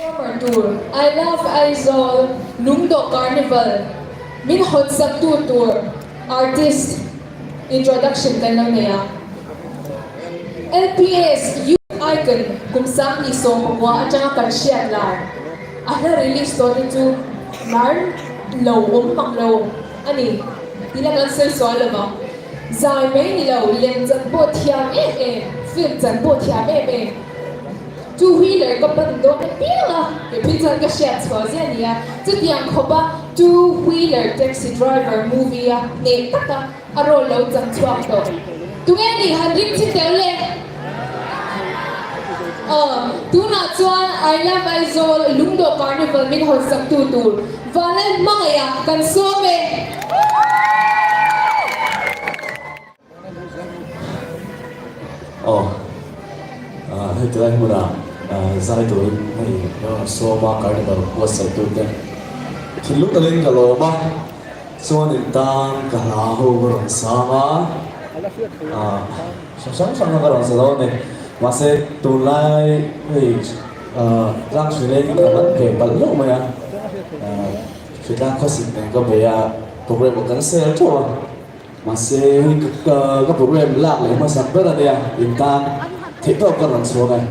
Performer tur I love Aizawl Lungdawh Carnival min hawnsak tu tur artist introduction kan lo nei a. LPS Youth Icon kum 2019 atanga kan hriat lar a hla release tawh te chu lar lo awm mang lo a ni tila kan sawi sual lo vang. Zai mai ni lo, lem chan pawh thiam em em, film chan pawh thiam em em. Two wheeler ka pan dawn apiang a, kei phei chuan ka hriat chhuah zia a ni a, chutiang khawpa two wheeler taxi driver movie a hneh taka a role lo chang chhuak tawh. Tunge nih han ring chhin tel le? Aw, tunah chuan I Love Aizawl Lungdawh Carnival min hawnsak tu tur Vanlal hmangaih ah kan sawm e. Aw, hei tilai hmunah zai turin hei rawn sawm a, Carnival buatsaih tute thinlung takin ka lawm a, chuan in tan ka hla ho ka rawn sang a, hrang hrang ka rawn sa dawn a ni, mahse tunlai hei tlang hrileng ka man ve palh hlauh mai a, hritlang khawsik nen ka bei a, programme kan sel teuh a. Mahse ka program lak leh hmasak ber a nia, in tan theih tawk ka rawn chhuak e.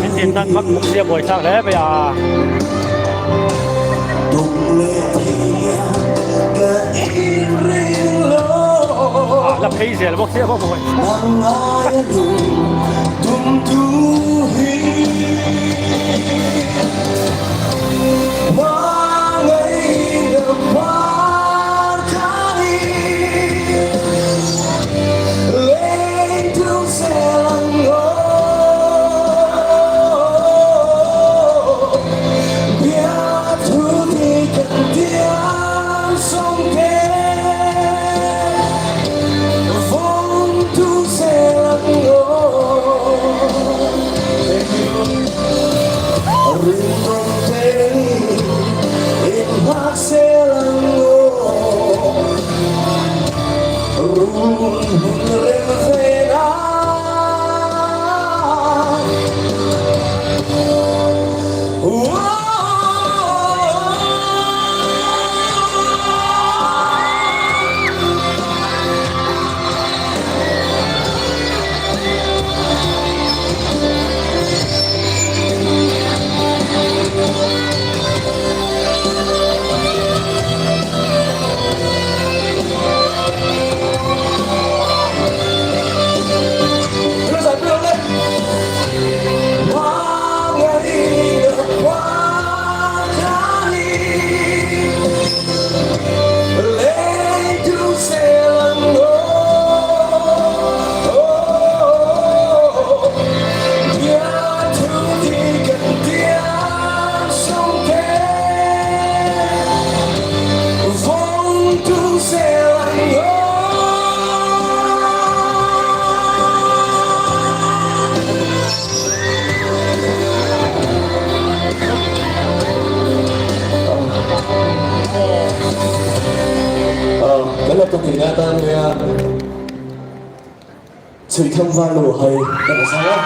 Min tin tan vak bawk sia buaithlak hle mai a. La phei zel bawk sia bawk buai. Chhuihtham val lo hai ka la zau a.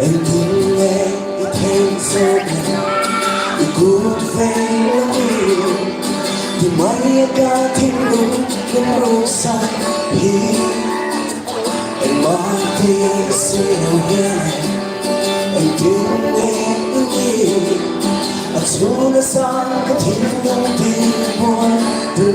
Engtin nge i theih zawk le i kut vei lam i ti mai a ka thinlung min ruksak hi engmah ti si lo hian engtin nge i nih a chhung a sang ka thinlung ti buai tu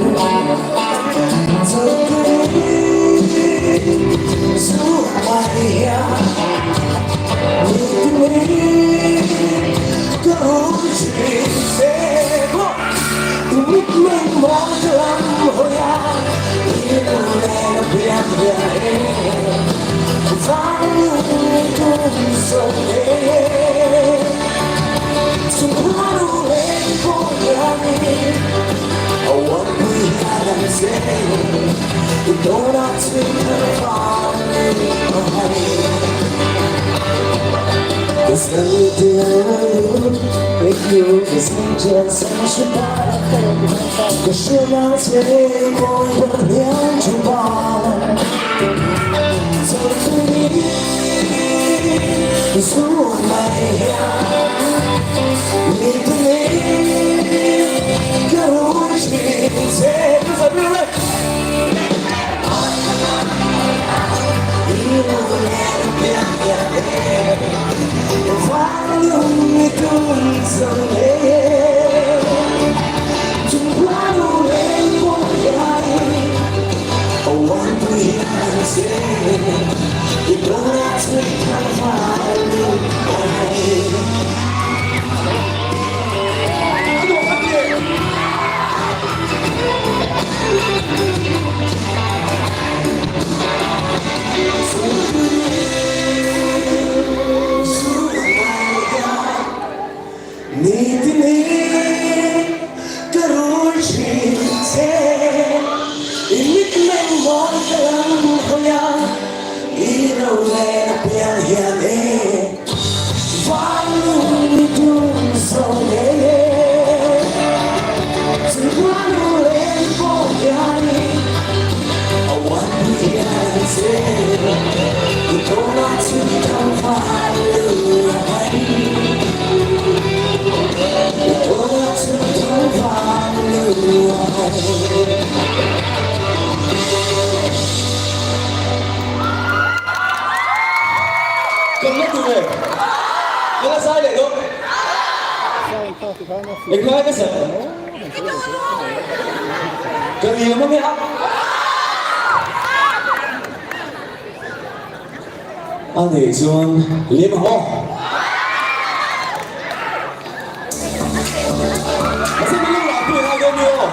Kan la duh e. Ka la zai leh dawn. Englai ka zai? Ka liam ange a. A nih chuan liam ang aw. Mahse min lo rah pui ngai dawn mi aw.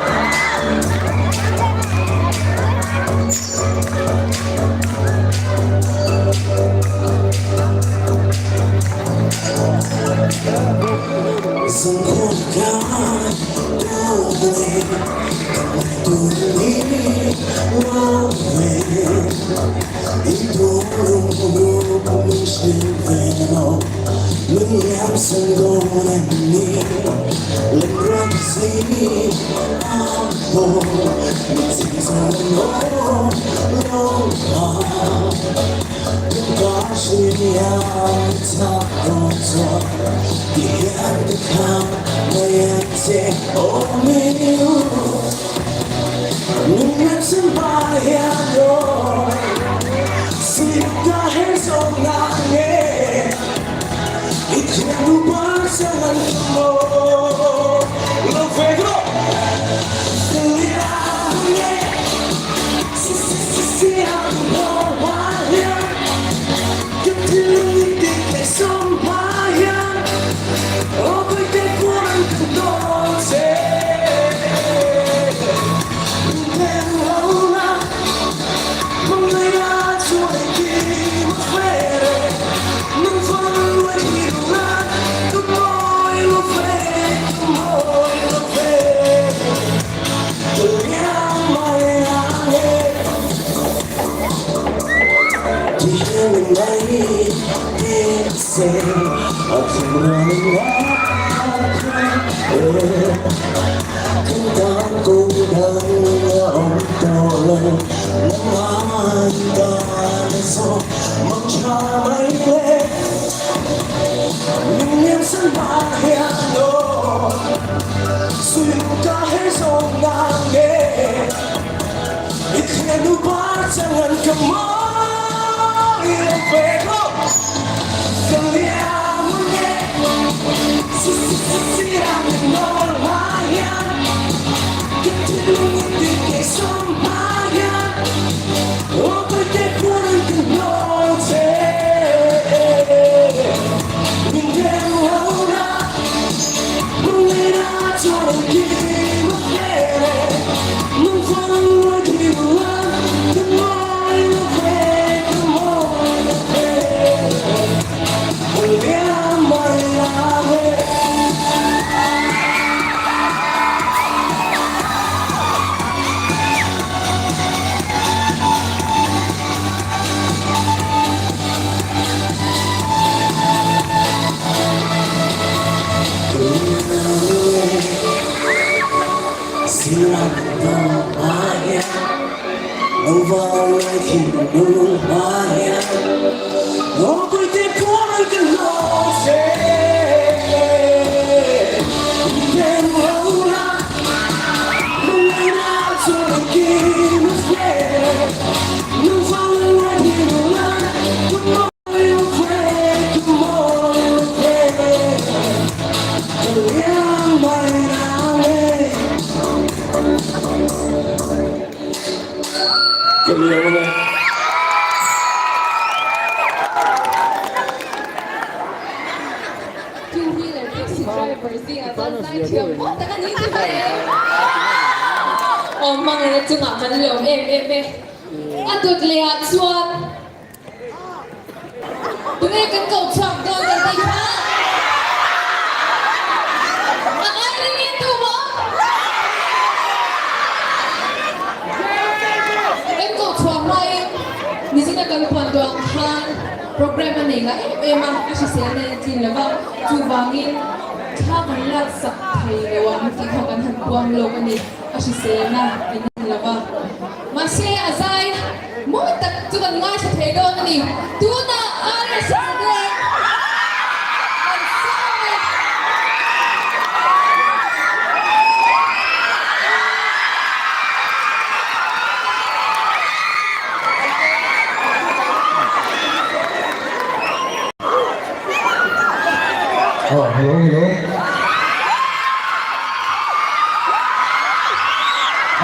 Two wheeler taxi driver zingah chuan zaithiam pawh tak a ni ti mai em? Aw hmangaihna chungah kan lawm em em e. A dawt leh ah chuan tunge kan koh chhuak dawn kan tih kha a ngai ring in tu maw? Kan koh chhuah hmain nizina kan puan duh ang khan Program a nei ngah em em a, a hriselna in tlin lo va, chuvangin thla kan lak sak thei lo ang tih kha kan han puang lawk a ni, a hriselna in en lo va. Mahse a zai mawi tak chu kan ngaithla thei dawn a ni, tunah RS Zadek kan sawm e. Oh, hello, hello.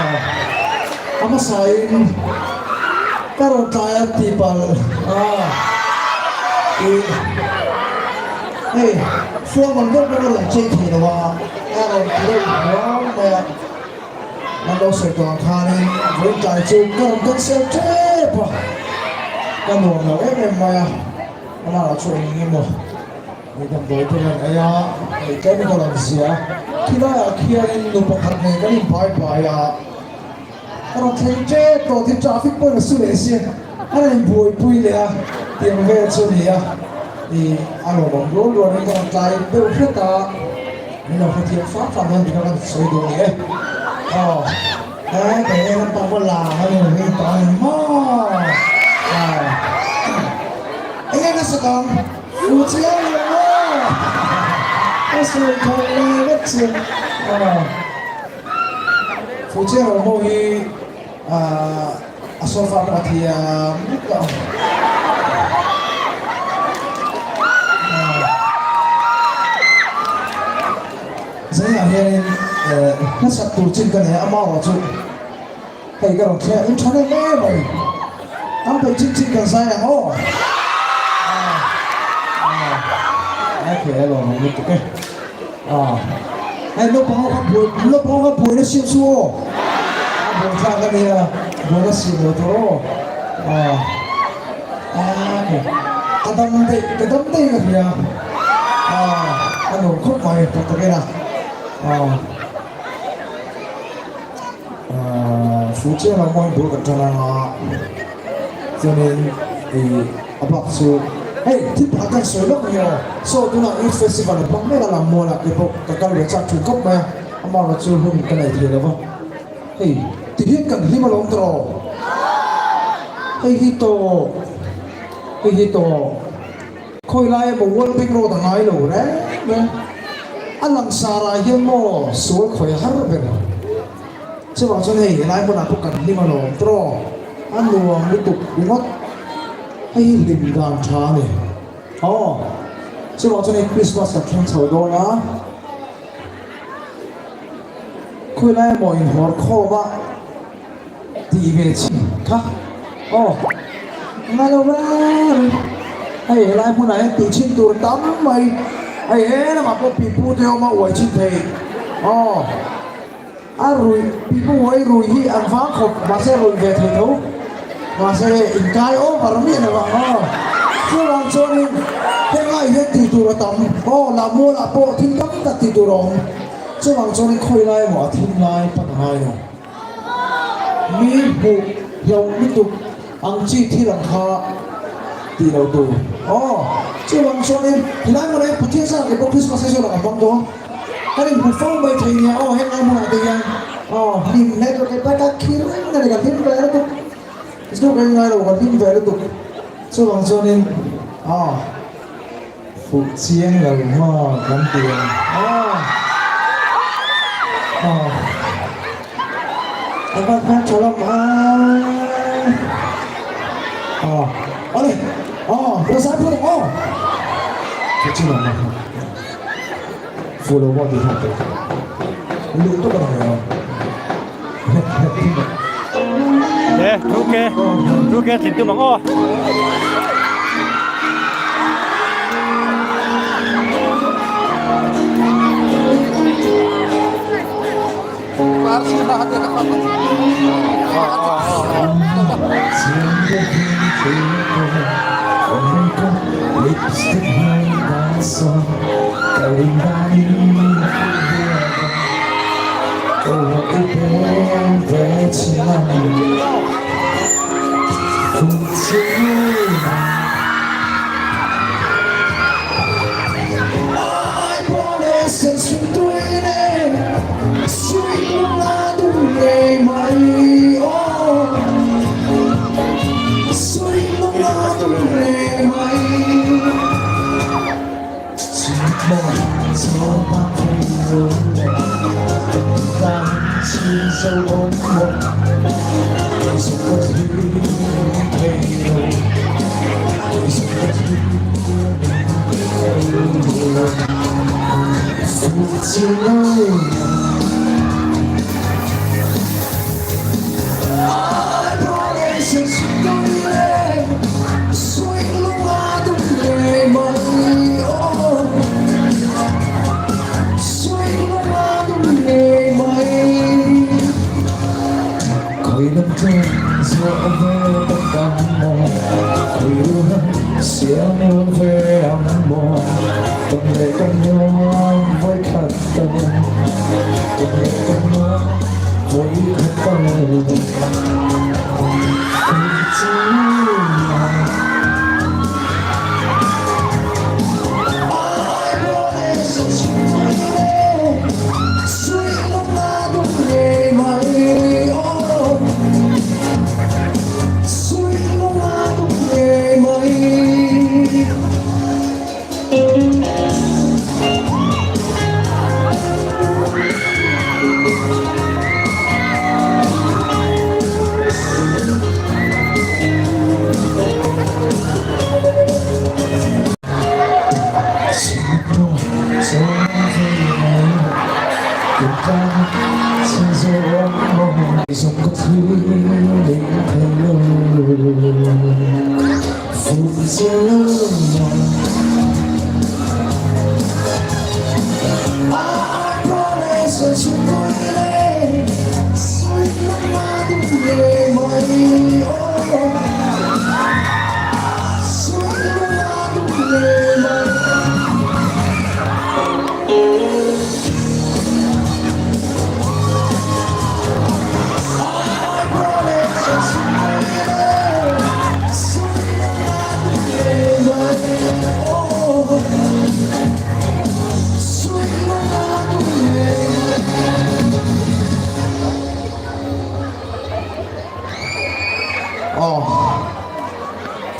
Ah, a hmasain ka rawn tlai a ti palh. Ah, i hei fuam ang deuh pawh ka rawn chei thei lo a, ka rawn ti deuh huam mai a. An lo sawi tawh ang khanin vawiin tlai chu ka rawn cancel tep a, ka nuam lo em em mai a, amah chu eng eng emaw ei damdawi te rawn ei a, ei tlem in ka rawn zia a, khilaiah khianin nu pakhat nen kan inbai bai a, ka rawn thleng tep tawh tin traffic pawhin a su leh si a, a rawn inbuaipui leh a, tiang vel chu a ni a, ih a lawmawm rual rualin ka rawn tlai deuh hret a. Min lo hrethiam fang fang hian dikna kan sawi duh ni e. Aw, he kei e lampang pawh lang a ni hi tawh a ni maw? Aw, eng nge ka sak ang? Fu chiang lo maw? Ka sawi thaw leh vek chu. Aw, fu chiang lo maw hi a sofa pawh a thiam vek lo. Zingah hianin hmasak tur chin ka nei a, amaherawh chu hei ka rawn thliah in tha em em mai. An peih chin chin kan zai ang aw. Okay, a lawm ang lutuk e. Hei naupang ho kha buai naupang ho kha buaina siam chu aw. A buai thlak a nia, buaina siam lo tur aw. Okay, ka dam daih ka dam daih ka hria. A nuam khawp mai tak tak ena. Fu chiang lo mawi bul kan tan anga chuanin. I a bak chu hei thil pakhat kan sawi lawk ni aw. Saw tunah Youth Festival a hmang mek a lang mual ah keipawh ka kal ve chak thin khawp mai a, amah erawh chu hun ka nei thei lo va. Hei ti hian kan hlim alawm tawh. Hei hi tawk, hei hi tawk. Khawi lai emaw World Bank Road a ngai lo reng reng. A langsar ah hian maw sual khawi a har ber. Chuvang chuan hei helai hmunah pawh kan hlim alawm tawh. A nuam lutuk ringawt. Hei hi hlim dan tha a ni. Aw. Chuvang chuan hei Christmas kan thleng chho dawn a. Khawi lai emaw inhawr khawm a tih ve chhin kha. Aw. Ngai lo reng. Hei helai hmunah hian tih chhin tur tam mai. Hei he lamah pawh pipu te awm a uai chhin thei. Aw. A ruih, pipu uai rui hi an vang khawp, mahse a ruih ve thei tho. Mahse inkai over miah lo ang aw. Chuvang chuanin henglai hian tih tur a tam. Aw, Lammualah pawh thil tam tak tih tur a awm. Chuvang chuanin khawi lai emaw a thim lai pan a ngai lo. Mi hmuh hlauh lutuk ang chi thil ang kha tih loh tur. Aw, chuvang chuanin helai hmunah hian Pathian zar leh pawh Krismas hi zawh lang a hmang dawn. Kan inhmu fo mai thei nia aw henglai hmunah te hian aw hlim hle tur kei paika khi reng a ni ka hlim ve lutuk chu ka ingai lo ka hlim ve lutuk chuvang chuanin aw fuh chiang lo hma kan ti ang aw aw a va hmel tha lam a aw awle aw ka zai phawt ang aw chu chu lam a. Fuh lo maw tih hriat theih luh tawp a ni lo. E, 2K, 2K tling tum ang aw.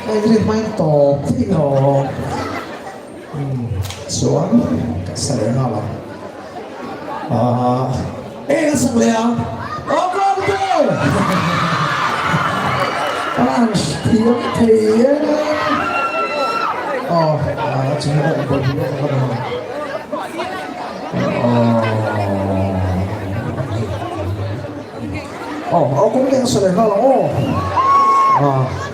A inrin hmain tawp thei lo. Umm chuan ka sa leh nghal ang. Ahh eng a sak leh ang? Aw Kawngte! A han thiam thei e. Aw a chung a bawlhhlawh ka la hmu ang. Aw aw kawng te a sa leh nghal ang aw. Ahh.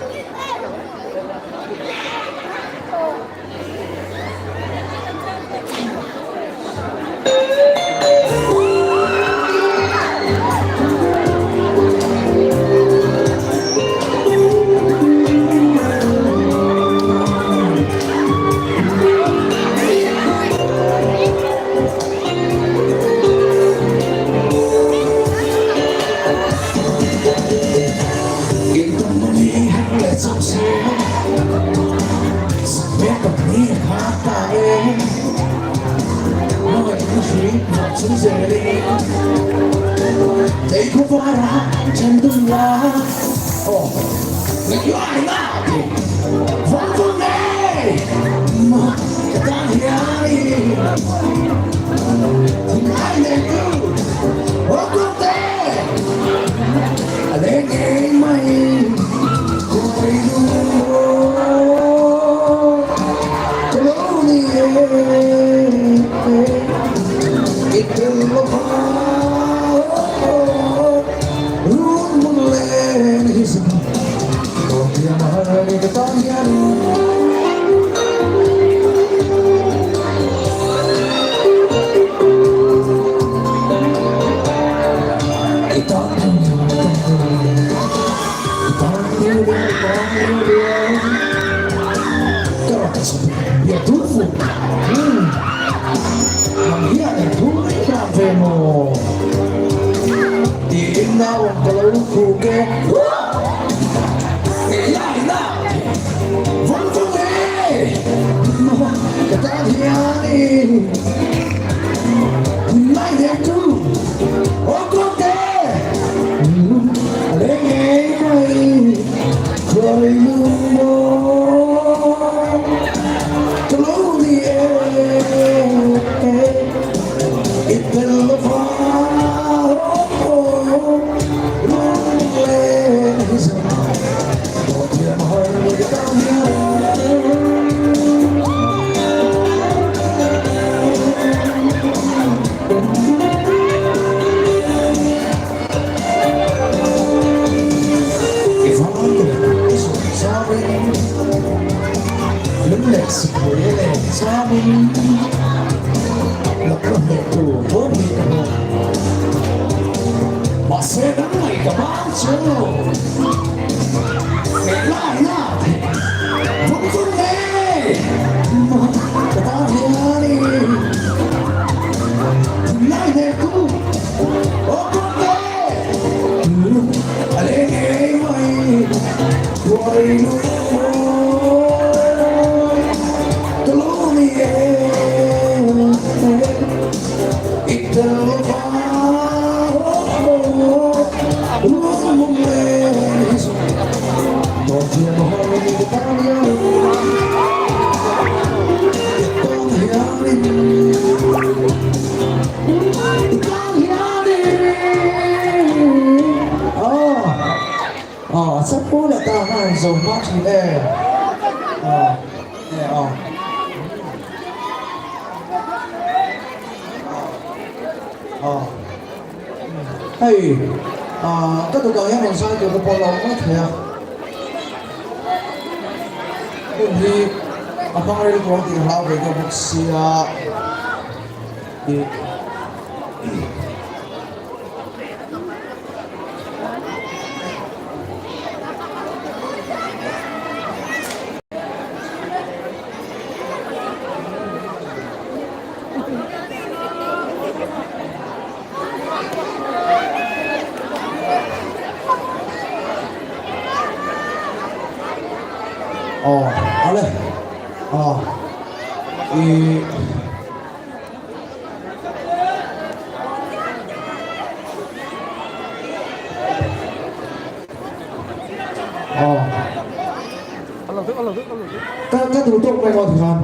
Ka ka duh tawk mai maw tikhan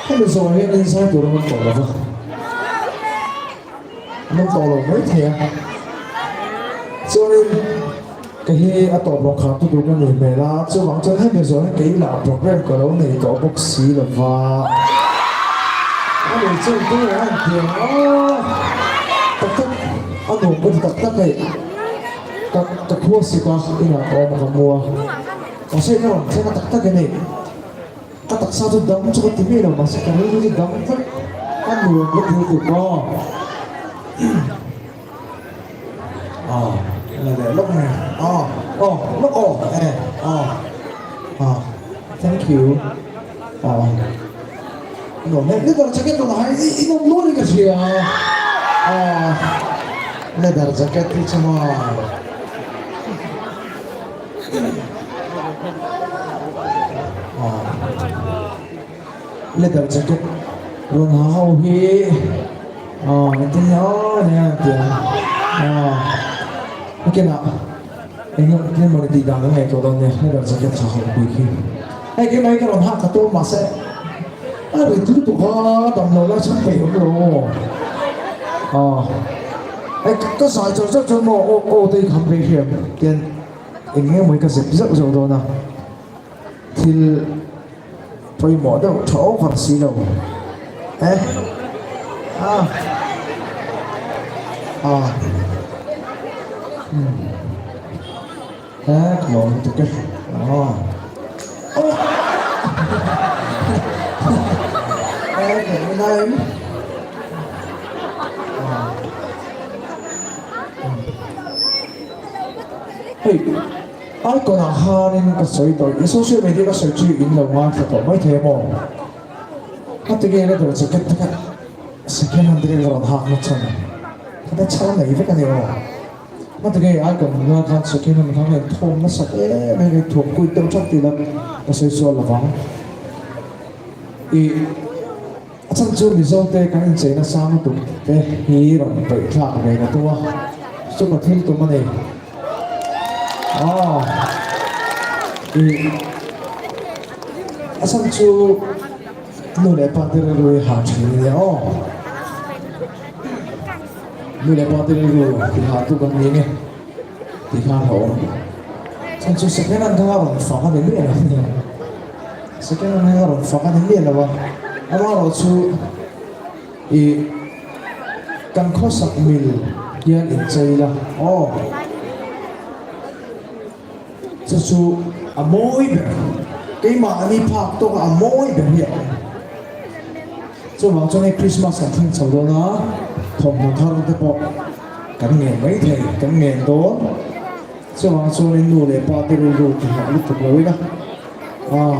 hemi zawh hian inzai tur an awm tawh lo va, an awm tawh lo mai thei a. Chuanin ka hi a tawp rawng khar tu tur ka ni hmel a, chuvang chuan hemi zawh hian kei lah program ka lo nei tawh bawk si lo va. Ani chuan tu a han ti ang a, tak tak a nuam ka ti tak tak hei. Ka ka khua sik a, inah ka awm a ka mu a. Mahse ka rawn thleng a tak tak in hei ka taksa chu dang chu ka ti miah lo mahse ka rilru chu dang vek a nuam ka ti lutuk a. Aw la leh lawk mai aw aw lawk aw e aw aw thank you aw nuam hle leather jacket rawn ha i i nawm nual in ka hria aw leather jacket hi chu maw aw leather jacket rawn ha ho hi aw engtin nge aw nia tia aw nakinah eng eng emaw ni tih dan kan ngaihtuah dawn nia leather jacket ha ho pui khi hei keimah hi ka rawn hak ka tum mahse a rit lutuk a damlo lai chhan peih awm lo aw hei ka zai chauh chauh chuan maw aw aw te hi kham ve hriam tian eng nge maw hi ka zep zeuh zeuh dawn a thil pawimawh deuh tha over si lo e a a umm he ka lawm lutuk e aw aw e ka lawm lai em hei. Icon ah khanin ka sawi tawh i social media ka sawi chu in lo ngaithla tawh mai thei a maw? A tinge leather jacket te kha second hand te ka rawn hak na chhan kha te chhar nei vek a ni aw. A tinge icon lai khan second hand kha ka inthawm nasat em em ka thuam kuit deuh thak tih la ka sawi sual lovang. I a chhan chu Mizo te kan inchei nasa lutuk te hi rawn peih thlak ve ka tum a, chu ka thil tum a ni. Aw i a chhan chu nu leh pa te rilru hi hah thin ania aw nu leh pa te rilru ti hah tu kan ni nge ti khan a awm chhan chu second hand kha a rawn fak a ni miah lo ania second hand kha a rawn fak a ni miah lo a amaherawhchu I kan khawsak mil hian inchei la aw. Chu chu a mawi ber, keimahni phak tawka a mawi ber hi a awm. Chuvang chuan hei Christmas kan thleng chho dawn a, thawmhnaw thar te pawh kan ngen maithei, kan ngen dawn. Chuvang chuanin nu leh pa te rilru tihah lutuk lo ila. Aw.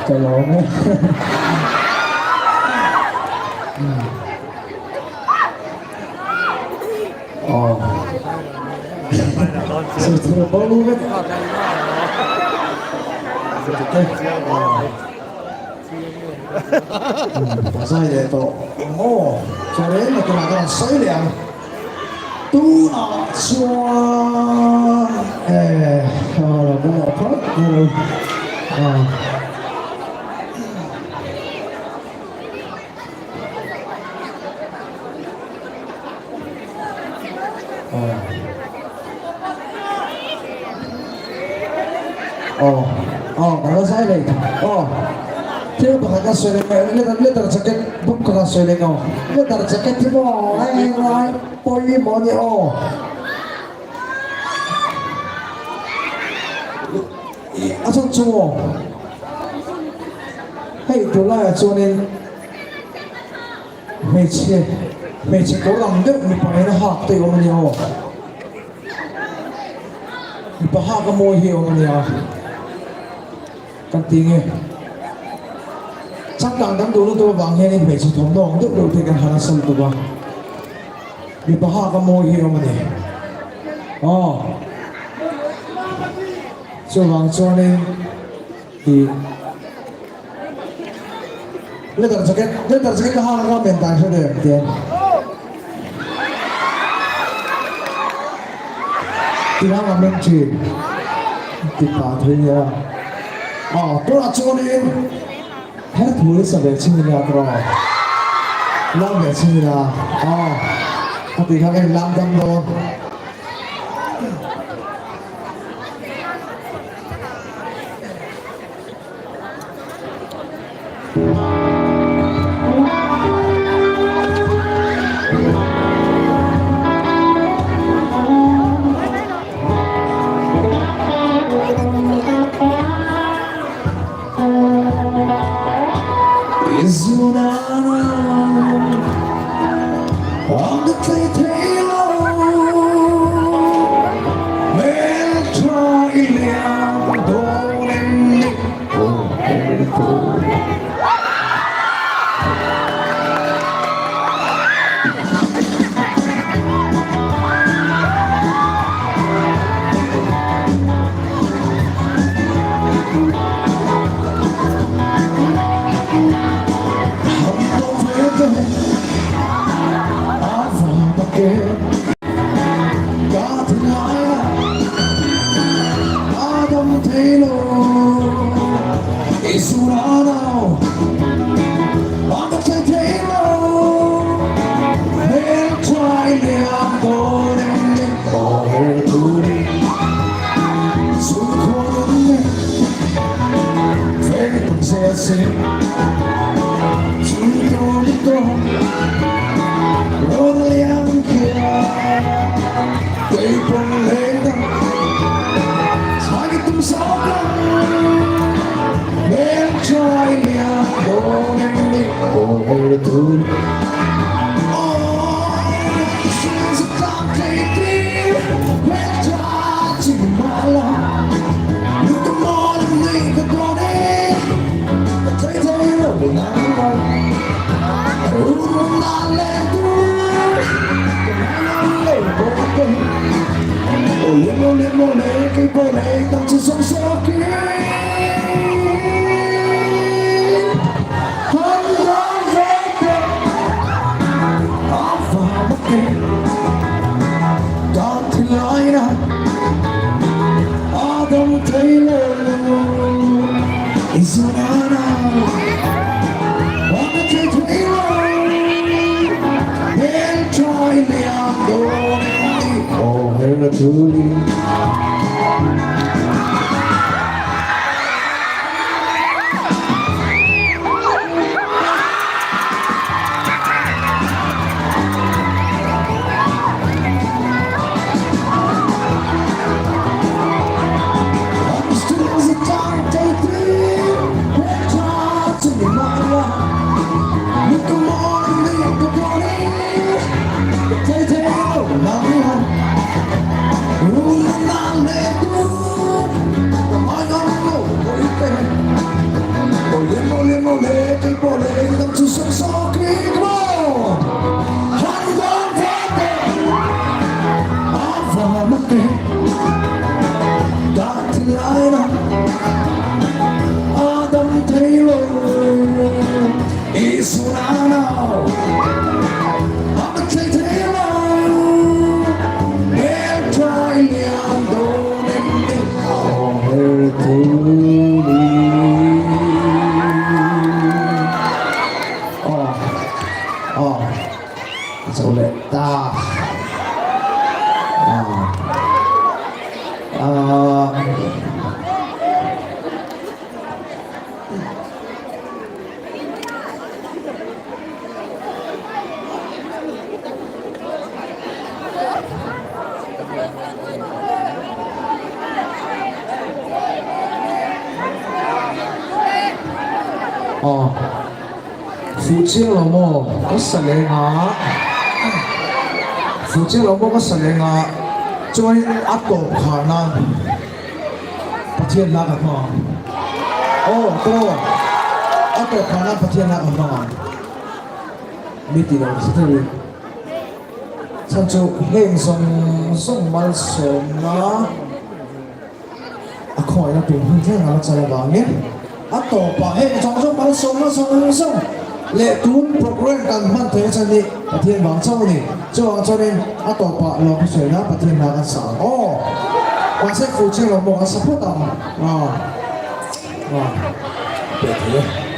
Ka lawm e. Zai leh tawh ang aw chuan reng na tunah ka rawn sawi leh ang tunah chuan eh a lo bulah phawt a. Aw aw ka la zai leh aw thil pakhat ka sawi leh leather leather jacket bawk ka la sawi leh aw leather jacket hi maw hei lai pawimawh a ni aw. A chhan chu maw hei tunlaiah chuanin hmeichhe hmeichhe kawr ang deuh mipa in a hak te awm ania aw mipa hak a mawi hi awm ania kan ti nge. Changkang dang duh lutuk avang hianin hmeichhe thawmhnaw ang deuh deuh te kan han a lutuk a, mipa hak a mawi hi a awm a ni. Aw. Chuvang chuanin ih leather jacket leather jacket ka hak a ka men dan hre ve ang tiang. Tirang a meng thin ti pah thei nia. Aw tunah chuanin her thu hi sa ve chhin ila ka raw. Lam ve chhin ila aw ka tih kha ka in lam dam dawn. Aw fuh chiang lo maw ka sa leng a fuh chiang lo maw ka sa leng a chuanin a tawp khar nan Pathian hla ka hmang aw tawh a. tawp khana Pathian a kan hmang ang. Mi ti lo nasa deuhin. Chhan chu heng zawng zawng malsawmna a khawngaihna tur hun thleng a la chal avangin a tawpah heng zawng zawng malsawmna zawng zawng leh tun program kan hman theihna chhan hi Pathian vang chauh a ni. Chuvang chuanin a tawpah lawm sawiina Pathian hna kan sa ang aw. Mahse fuh chiang lo maw kan sa phawt ang. Aw. Aw. Peh thei e.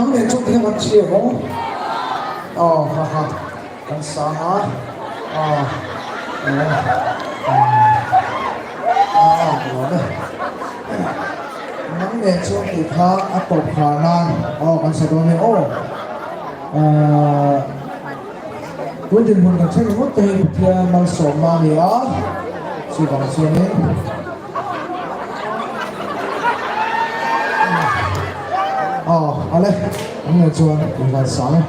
Nang nen chuan tikhan kan thi em aw? Aw ha ha kan sang a aw aw ka lawm e. Nang nen chuan tih kha a tawp khar nan aw kan sa dawn e aw. Tun dinhmun kan thleng ringawt te hi Pathian malsawmna a ni a, chuvang chuanin aw ale an nen chuan invan sang e.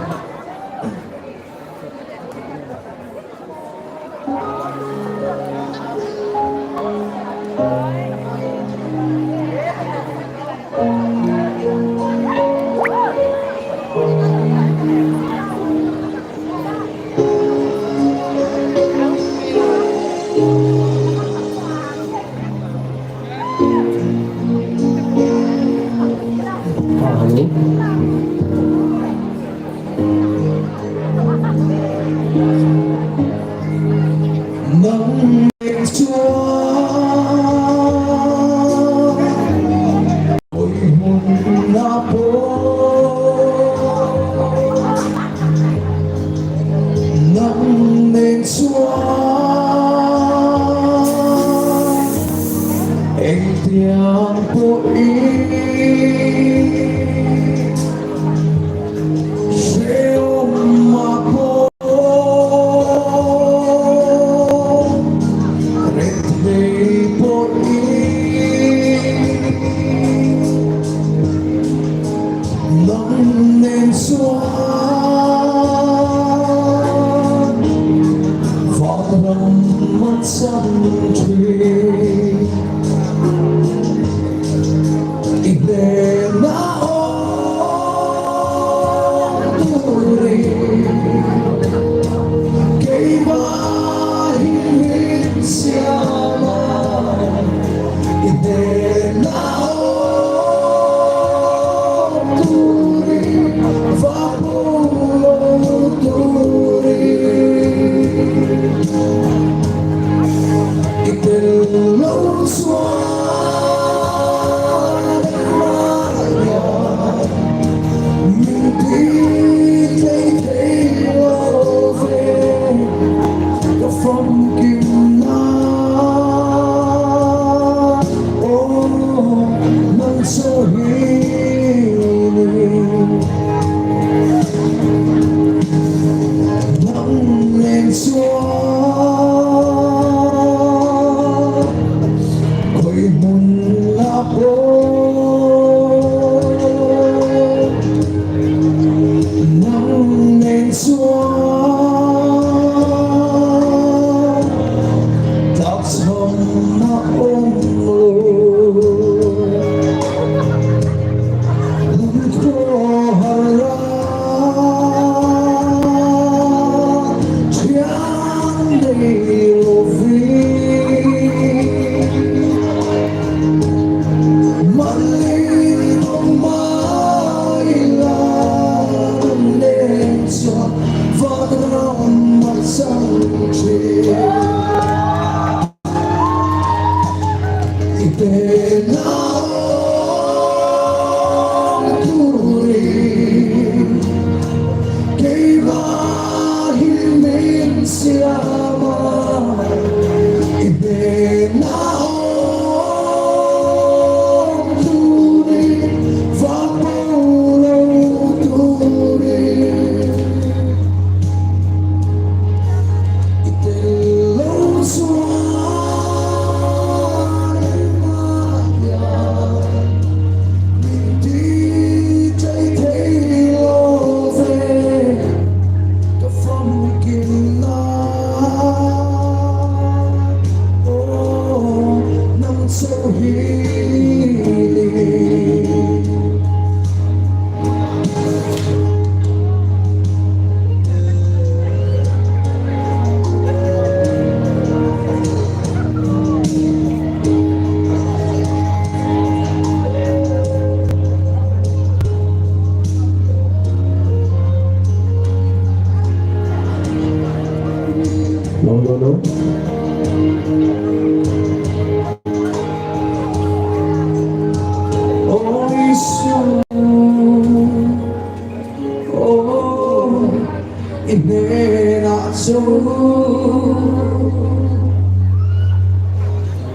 hnenah chu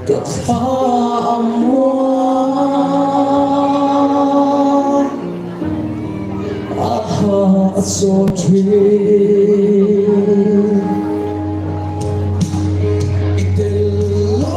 ka thla a muang a ha a chaw thin. I tel lo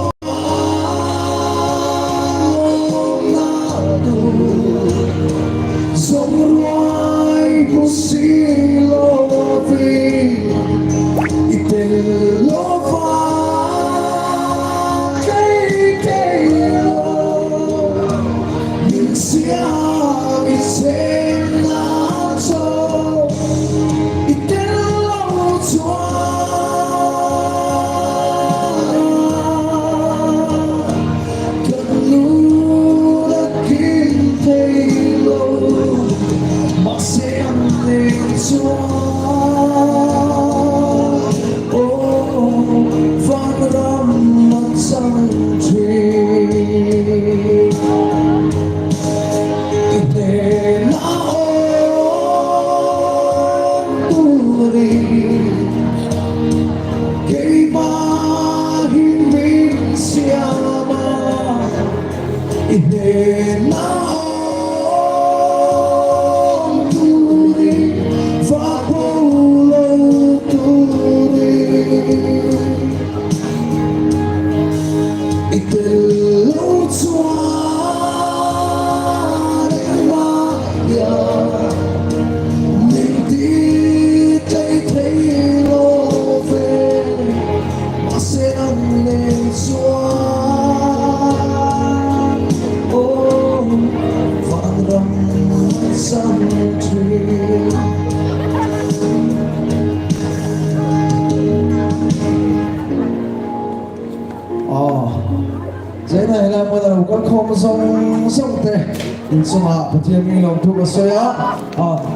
Inchungah Pathian mi lawmthu ka sawi a,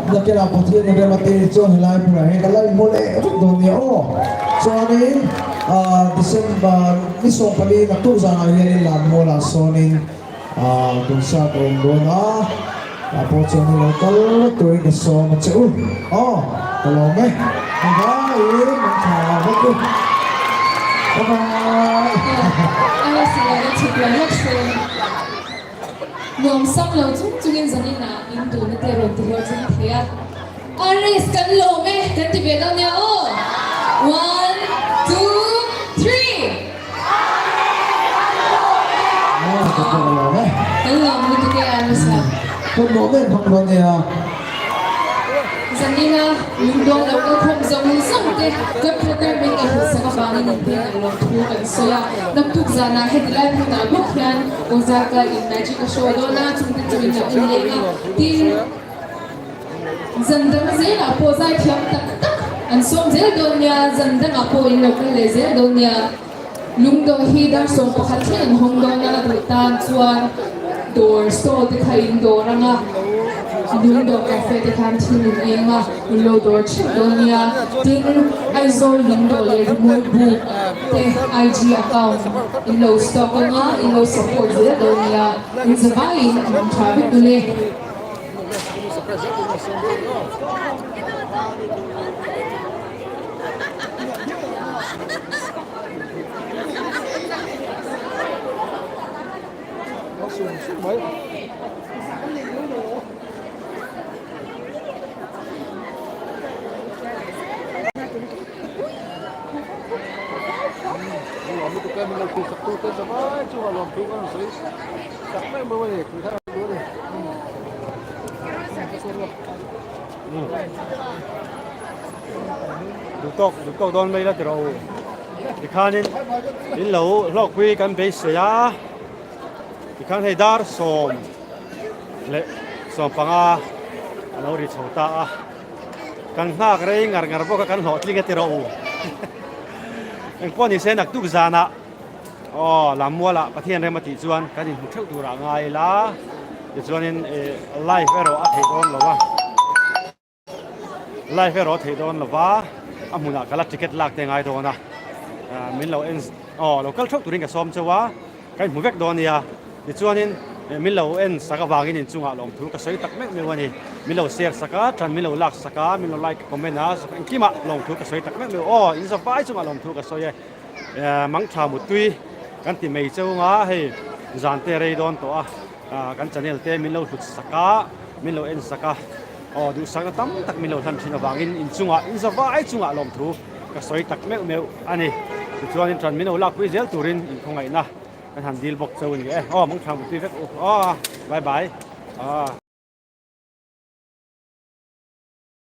nakinah Pathian in rem a tih chuan helai hmunah hian ka la inhmu leh vek dawn nia aw. Chuanin December ni 14 naktuk zanah hianin Lanmualah sawnin concert a awm dawn a, tah pawh chuan lo kal vek turin ka sawm a che u aw, ka lawm e. Bye bye, min tha vek u. Bye bye. Nuam sam lo chung chungin zaninah in duhna te rawn ti hlawhtling thei a. Aris kan lawm e kan ti ve dawn nia aw. One, two, three. Kan lawm lutuk e Aris a. Kan lawm em hmang dawn nia. Zanina lungdawng lo kalkhawm zawng zawng te kan program in ka hmuhsak avangin in hmel an lawm thu kan sawi a. Naktuk zanah heti lai hmunah bawk hian Ozarka in magic a show dawn a, chungte chu in lo en leng a. Tin, zan dang zelah pawh zaithiam tak tak an sawm zel dawn nia, zan dangah pawh in lo kal leh zel dawn nia. Lungdawh hi dar 11 thleng an hawng dawn a, a duh tan chuan dawr stall te kha in dawr ang a, Lungdawh cafe te khan thil in eng a, in lo dawr theuh dawn nia. Tin, Aizawl Lungdawh leh Rimawi Buk te IG account in lo stalk ang a, in lo support zel dawn nia. In zavaiin an awm tha vek dun e. Duhtawk duhtawk dawn mai la tiraw u tikhanin in lo hlawkpui kan beisei a tikhan hei dar 10 leh 15 a lo ri chho ta a kan nghak rei ngar ngar bawk a kan hlawhtling a tiraw u engpawh ni se naktuk zanah Aw, Lammualah Pathian rem a tih chuan kan inhmu theuh turah ngai ila, tichuanin live erawh a theih dawn lo a, live erawh a theih dawn lo va, a hmunah ka la ticket lak te ngai dawn a, min lo en, aw lo kal theuh turin ka sawm cheu a, kan inhmu vek dawn nia, tichuanin. Min lo en sak avangin inchungah lawmthu ka sawi tak meuh meuh a ni. Min lo share sak a, ṭan min lo lak sak a, min lo like comment a, engkimah lawmthu ka sawi tak meuh meuh. Aw, in zavai chungah lawmthu ka sawi e. Mangṭha muttui kan ti mai cheu nga hei zan te rei dawn tawh a, kan channel te min lo hlut sak a, min lo en sak a, aw duhsakna tam tak min lo hlan ṭhin avangin inchungah in zavai chungah lawmthu ka sawi tak meuh meuh a ni. Tichuanin ṭan min lo lakpui zel turin inkhawngaihna. Kan han dil bawk cheu a ni e. Aw mangthlang pui vek u. Aw bye bye. Aw.